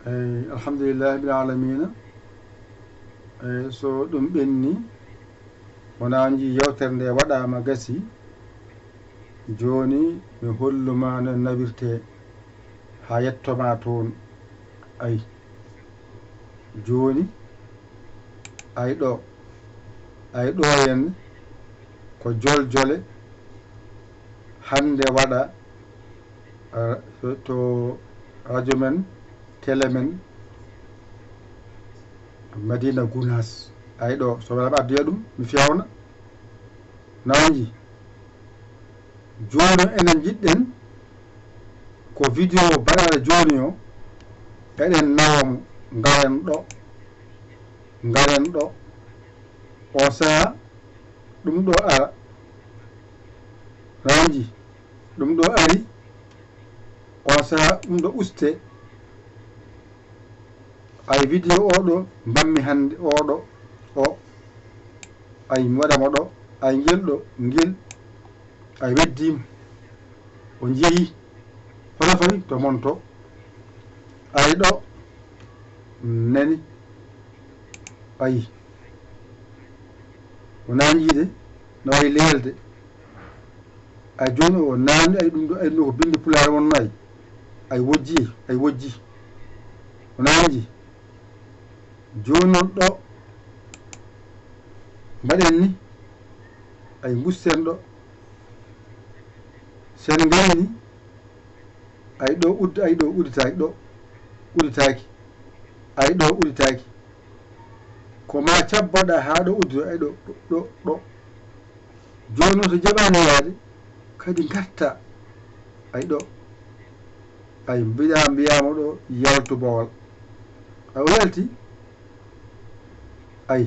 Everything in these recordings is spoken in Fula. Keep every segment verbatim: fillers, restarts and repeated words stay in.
Eyi, alhamdulillahi rabbil alamina. Eyi, so ɗum ɓenni, wona nji yewtere nde waɗaama gasi. Jooni mi holluma no nawirte haa yettoma toon. Ayi, jooni, ayi ɗo, ayi ɗo en ko joljole hannde waɗa, eh, to radio men, télé men, Madina Gunaas. Ayi ɗo, so wela mi addoya ɗum, mi fewna. Nanji. Jooni o enen njiɗɗen ko vidéo baɗaɗo jooni o, eɗen nawa mo, ngaren ɗo, ngaren ɗo. On saha ɗum ɗo ara. Nanji. Ɗum ɗo ari. On saha ɗum ɗo uste. Ay, vidéo oɗo mbammi hannde, oɗo, o. Ay, mi waɗa mo ɗo. Ay, ngel ɗo, ngel. Ay, weddiima. O jeyi. Hono fawi to mon to. Ay, ɗo. Nani. Ay. O nanji de. No wayi leelde. Ay, jooni o naamni, ay, ɗum ɗo, ay, ɗum ɗo ko binndi Pulaar wonno, ay. Ay, wojji, ay, wojji. O naamni. Jooni noon ɗo, mbaɗen ni, ay, ngusten ɗo. Sen ngayni, ay, ɗo uddi, ay, ɗo udditaaki, ɗo udditaaki. Ay, ɗo udditaaki. Ko ma cabboɗa haa ɗo uddi, ay, ɗo, ɗo, ɗo, ɗo. Jooni noon so jaɓaani yaade, kadi ngarta. Ay, ɗo. Ay, mbiɗa, mbiyaama ɗo, yaltu Bawol. Ay, o yalti. Ay,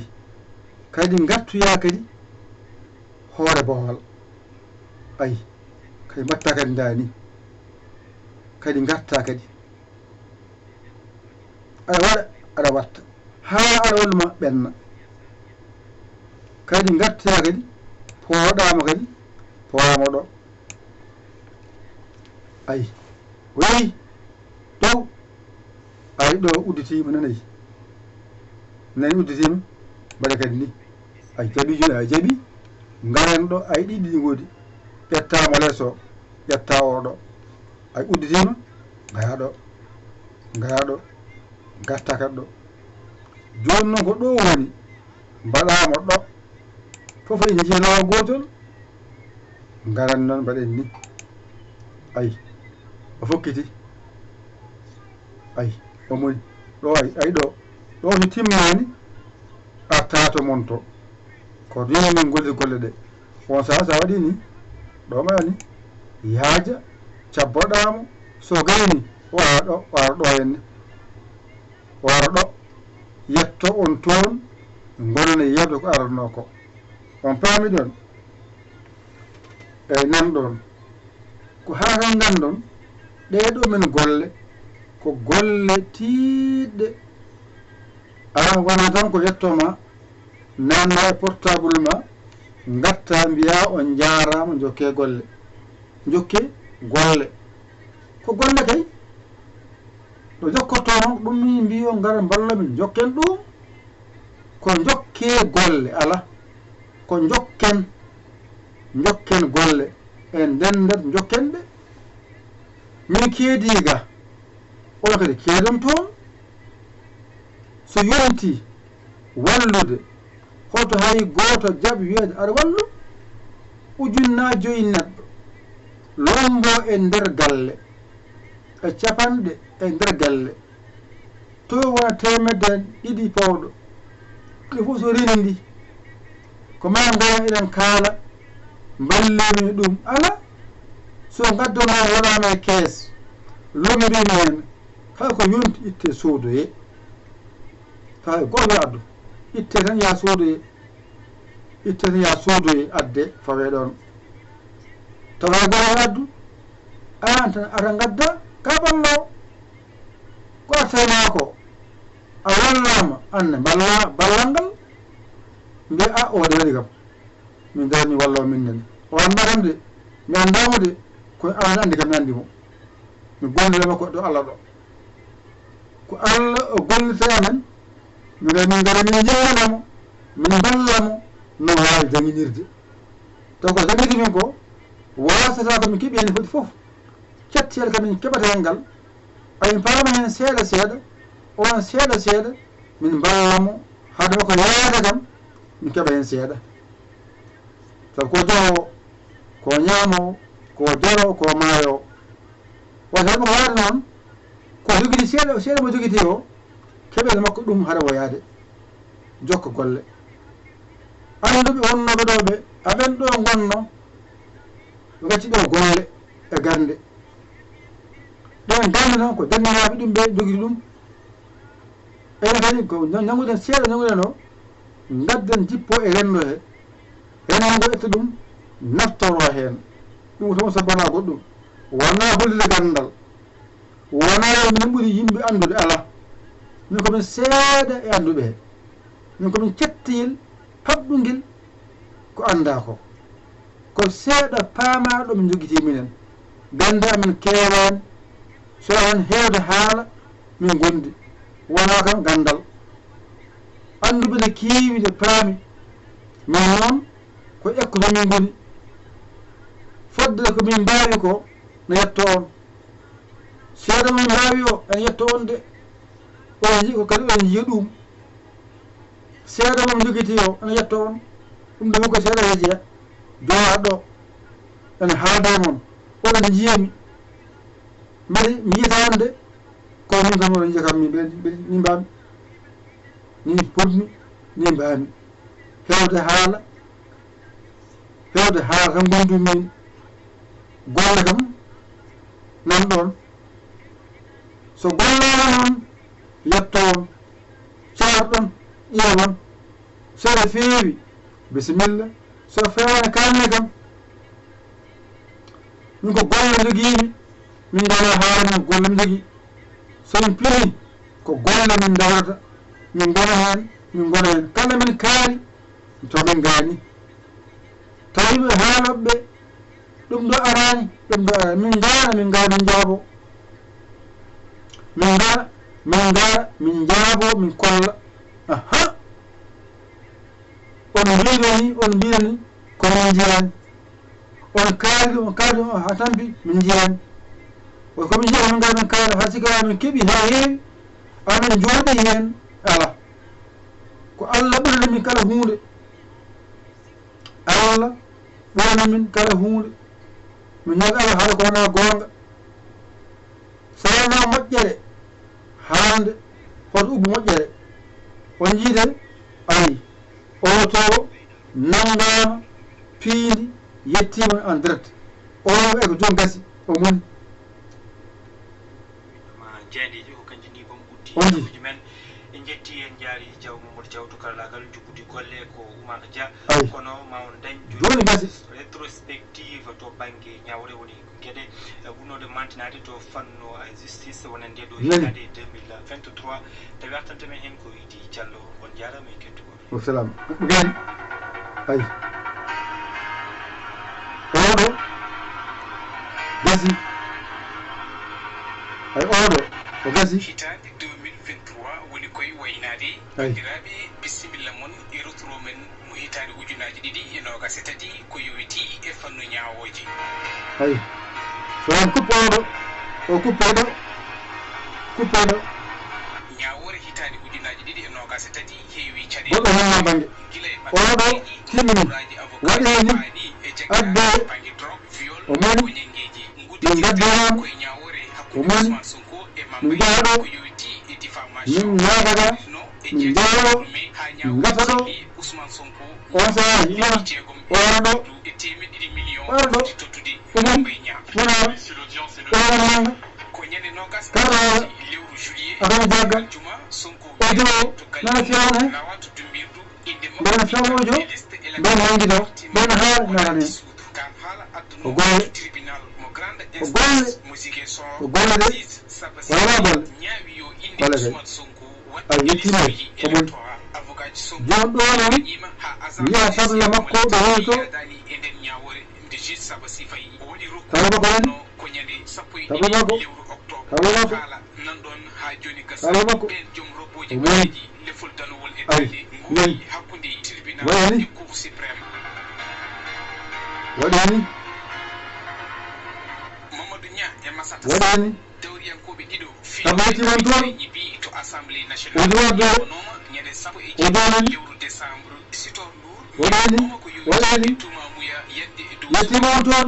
kadi ngartoya kadi hoore Bawol. Ay, kadi mbatta kadi ndaani. Kadi ngarta kadi. Aɗa waɗa, aɗa watta. Haa aɗa walluma ɓenna. Kadi ngartoya kadi, pooɗaama kadi, powaama ɗo. Ay, o yehi dow. Ay, ɗo udditiima, nanayi. Nani udditiima, mbaɗa kadi ni. Ay, jaɓi jooni, ay, jaɓi. Ngaren ɗo, ay, ɗiɗi ɗi ngoodi. Ƴetta mo les o, ƴetta o ɗo. Ay, udditiima, ngaya ɗo. Ngaya ɗo. Gatta kadi ɗo. Jooni noon ko ɗo woni. Mbaɗa mo ɗo. Fof ina jeyi laawol gootol. Ngaran noon mbaɗen ni. Ay, o fokkiti. Ay, o moni. Ɗo ay, ay ɗo. Ɗo so timmaani, arta to mon to. Ko ni min ngolli golle ɗe. On saha sa waɗi ni, ɗo ma ni, yaaja, cabboɗa mo, so gayni, o ara ɗo, o ara ɗo henne. O ara ɗo, yetto on toon, ngonana yiyde ko aranno ko. On paami ɗon? Eyi, nan ɗon. Ko haa tan nganndon, ɗee ɗoo men golle, ko golle tiiɗɗe. Alaa, wonaa tan ko yetto ma, nanna e portable ma, ngatta, mbiya on njaaraama, njokke golle. Njokke golle. Ko golle kay. Ɗo jokkoto on, ɗum min mbiyo ngara mballa min, njokken ɗum. Ko njokke golle, ala. Ko njokken, njokken golle. En ndendat, njokken ɗe. Min keedi ga, on kadi keedon toon. So yonti wallude, hoto hay gooto jaɓ wiyeede aɗa wallu. Ujunna joyi neɗɗo, lombo e nder galle, e capanɗe e nder galle, to wona teemedde ɗiɗi pawɗo, ɗi fof so rendi, ko ma ngoya eɗen kaala, mballemi ɗum, ala. So ngaddono waɗama e kees, lombi men, kala ko yonti itte soodoye. Tawa e gooto addu. Itte tan yaa soodoye. Itte tan yaa soodoye adde fawe ɗon. Tawa e gooto addu. Aan tan ata ngadda ka ballo. Ko artayma ko. A wallama. Anne balla, ballal ngal. Mbiya a o de waɗi kam. Min dara mi wallo min nani. O annda kam de. Mi annda mo de. Ko an anndi kam mi anndi mo. Mi gondira makko ɗo Allah ɗo. Ko Allah o gollita e amen, min ngara, min ngara min njillana mo, min mballa mo no waawi jannginirde. Taw ko janngini min ko, waasata ko min keɓi heen foti fof. Cattiyel kam min keɓata heen ngal, amin paama heen seeɗa seeɗa, oon seeɗa seeɗa, min mballa mo, hade makko yaade kam, min keɓa heen seeɗa. Sabu ko joowo, ko ñaamo, ko jolo, ko maayo. Wata mo yaade noon, ko jogiti seeɗa, seeɗa mo jogiti o, keɓel makko ɗum hade o yaade. Jokka golle. Annduɓe wonnooɓe ɗo ɓe, aɓen ɗo ngonno, ɓe ngacci ɗo golle e gannde. Ɗen gannde noon ko jannginaaɓe ɗum ɓe jogiti ɗum. Enen kadi ko ña-, ñannguɗen seeɗa, ñannguɗen o, ngadden jippo e renndo he. Renndo ngo etta ɗum, naftoro heen. Ɗum tan sabbanaa goɗɗum. Wonaa hollude ganndal. Wonaa yo min ɓuri yimɓe anndude, alaa. Min ko min seeɗa e annduɓe he. Min ko min cettiyel paɗɗungel ko anndaa ko. Ko seeɗa paamaaɗo min njogitii minen. Gannde amen keewaani. So amen heewde haala min ngondi. Wonaa kam ganndal. Annduɓe ne keewi, ne paami. Min noon ko ekkude min ngoni. Fodde ko min mbaawi ko ne yetto on. Seeɗa mo min mbaawi o ene yetto on de. Oɗon nji-, ko kadi oɗon njiya ɗum. Seeɗa mo min njogiti o ene yetto on. Ɗum ɗo ko seeɗa he jeya. Jowa ɗo. Ene haalda e mon. Oɗon njiya mi. Mbeɗa mi yiyata on de. Ko min kam oɗon njiya kam min mbeɗa, mbeɗa, min mbaami. Min potmi, min mbaami. Heewde haala. Heewde haala tan ngondu min. Golle kam nan ɗon. So gollaama noon, yetto on. Carɗon, ƴeewon. So ene feewi, bisimilla. So feewaani, kaalne kam. Min ko golle njogiimi. Min ngalaa haala, min ko golle min njogii. So min pinii, ko golle min ndewrata. Min ngona heen, min ngona heen. Kala min kaali, to min ngaani. Tawi ɓe haalooɓe ɓe, ɗum ɗo araani, ɗum ɗo araani. Min ngaana, min ngaana, min njaabo. Min ngaana, min ngaana, min njaabo, min kolla. Aha! On mbiɗo ni, on mbiɗo ni, ko min njiyaani. On kaali ɗum, on kaali ɗum, haa tampi, min njiyaani. Ko, ko min njiya, min ngaana, min kaala, haa sika min keɓi, haa heewi, amin njooɗi heen, alaa. Ko Allah ɓurani min kala huunde. Allah ɓurani min kala huunde. Min ñaaga Allah haala ko wonaa goonga. So wonaa moƴƴere, haalde hoto ubbu moƴƴere. On njiide, ayi, oto nanngaama, piindi, yettiima en direct. O e ko joom gasi, o moni. Ma jeendeeji ko kanji ni bom uddi. On nji. Ɗaɓɓuji men. En njetti, en njaari Diaw Mamadou Diaw to karalaagal, jubbudi golle ko Oumar Dia. Ayi. Kono ma on dañ jooni gasi. Rétrospective to bannge ñaawre woni geɗe, eh, wonnooɗe mantinaade to fannu, eh, justice wonande ɗo. Nani. Hitaande deux mille vingt-trois. Tawi artanta men heen ko Idi Diallo. On njaaraama e kettugol. Wa salaam. Gani. Ayi. Oɗo. Gasi. Ayi, oɗo. O gasi. Hitaande deux mille vingt-trois woni koye waynaade. Ayi. Banndiraaɓe, bisimilla mon e retour men mo hitaande ujunaaji ɗiɗi e noogaas e tati, ko yowitii e fannu ñaawooje. Ayi. So on kuppooɗo, o kuppooɗo, kuppooɗo. Ñaawoore hitaande ujunaaji ɗiɗi e noogaas e tati heewi caɗeele. Goɗɗo hannaa bannge. Gila e oɗo timmini, waɗi heen ni, adde, o moni, min ngaddi heen, o moni, min njaha ɗo, min naata ga, min njaha ɗo, min ngasa ɗo, on sahaa yimana, oora ɗo, oora ɗo, ɗum woni, wona, oora nanga, kala oora, aɗa jagga, o jowo, nana fewna he, mbena fewna o jowo, mbena nangi ɗo, mbena haala, nana ne. Ko golle, ko golle, ko golle de, wala golle. Golle kay. Ay, yettiima, ko moni. Jooni ɗo noon, njiya sable makko ɗo woni to. Tawa ko woni? Tawa ko? Tawa ko? Kala makko o moyi. Ay, nani. Waɗani. Waɗani. Sabu yetti mon toon. O jowadde o donani. Waɗani. Waɗani. Yettima on toon.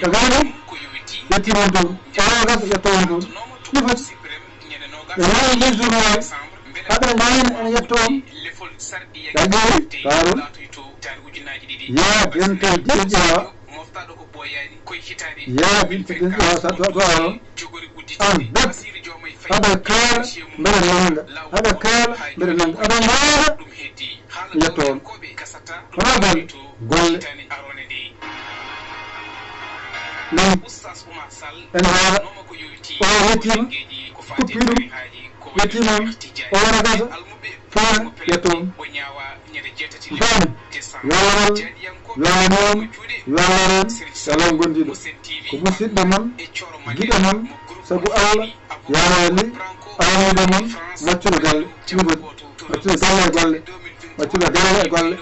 Tagano. Yettima on toon. Owagas yetto on toon. Ɗi foti. Ɓe nawi les journal. Haɗa nawi en yetto on. Ɗaɗi. Karo. Ya dental jeeƴa. Ya dental jeeƴa. Sa to to ano. An bet. Haɗa kaala mbeɗa nanga. Haɗa kaala mbeɗa nanga. Aɗa nawa. Yetto on. Hono dal golle. Min ene haala. O yettima. Kuppi ɗum. Yettima on. O wara gasa. Fana yetto on. Bani. Yo Allah wallu. Yo Allah newnu. Yo Allah rewnu. Yo Allah gondiɗo. Ko musidɗo mon. Giɗo mon. Sabu Allah. Yo Allah ni. Araniɗo mon. Maccuɗo galle. Ɗum woni. Maccuɗo galle e golle. Maccuɗo galle e golle.